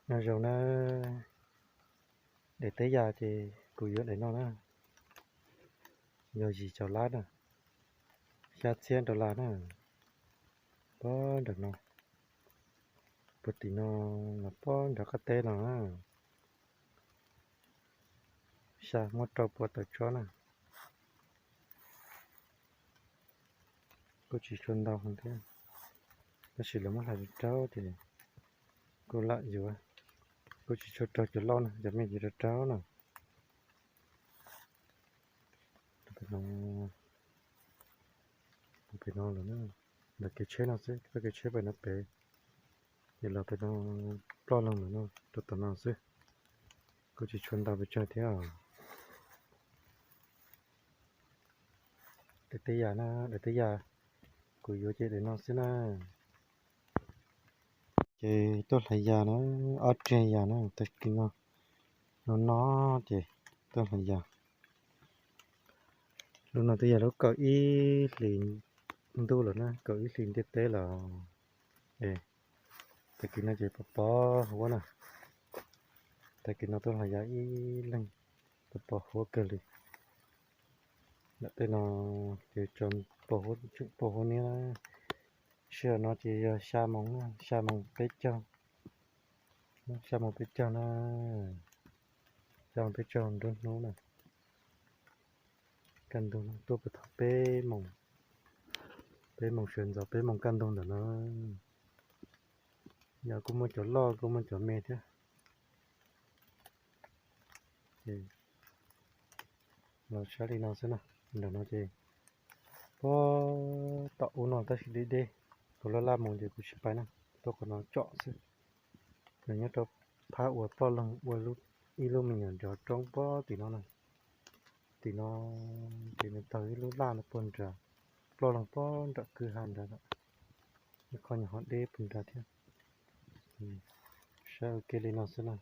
Nyob zoo na, daim teb yas ces kuv yuav daim no na, yog yim caum lab na, xya txhiab dollar na, pob nram no, puag tim no los pob nram qab teb no na, xya muab rau pua tawm tsob na. Kuj tsis tshua ntau thiab, tab sis lawv muab hlais rau rau ces kuj lam yuav, kuj tsis tshua raug cov loj na, cov me ces rau rau na. Pem no, pem no lawm, ntawm kev tsheb no xwb, txoj kev tsheb pem no pem, ces los pem no ploj loo lawm no, rau tom no xwb, kuj tsis tshua ntau pes tsawg thiab. Daim teb yas na, daim teb yas kuv yuav ces daim no xwb na. Ces tuaj hlais yas na, ob reg yas na, tag kis no, no no ces tuaj hlais yas. Lub no twb yog lub kaum ib hlis ntuj lawm na, kaum ib hlis ntiaj teb lawm. Es tag kis no ces pos pos huab na, tag kis no tuaj hlais yas ib leeg, pos pos huab kawg li. Nram tej no ces tseem pos huab niab. Sij hawm no ces yog xya moos, xya moos peb caug, xya moos peb caug na, xya moos peb caug nruab hnub na. Kaj ntug no tuaj puag thaum peb moos, peb moos sawv ntxov peb moos kaj ntug ntawm no. Yog kuj muaj cov loj kuj muaj cov me thiab. Ces los saib li no xwb na. Ntawm no ces puag tom ub no tab sis deb deb, kuv laj laj mus ces kuv tsis pais na, tuaj qhov no tsom xwb. Nws nyob rau phab uas ploj loog ua ib lub me nyuam nrov roob puag tim no na. Tim no ces nws tawg ib lub laj no puag nrad, ploj loog puag nram kwj ha nrad lawm. Ib qho nyuam qhuav deb puag nrad thiab. Saib ua ke li no xwb na.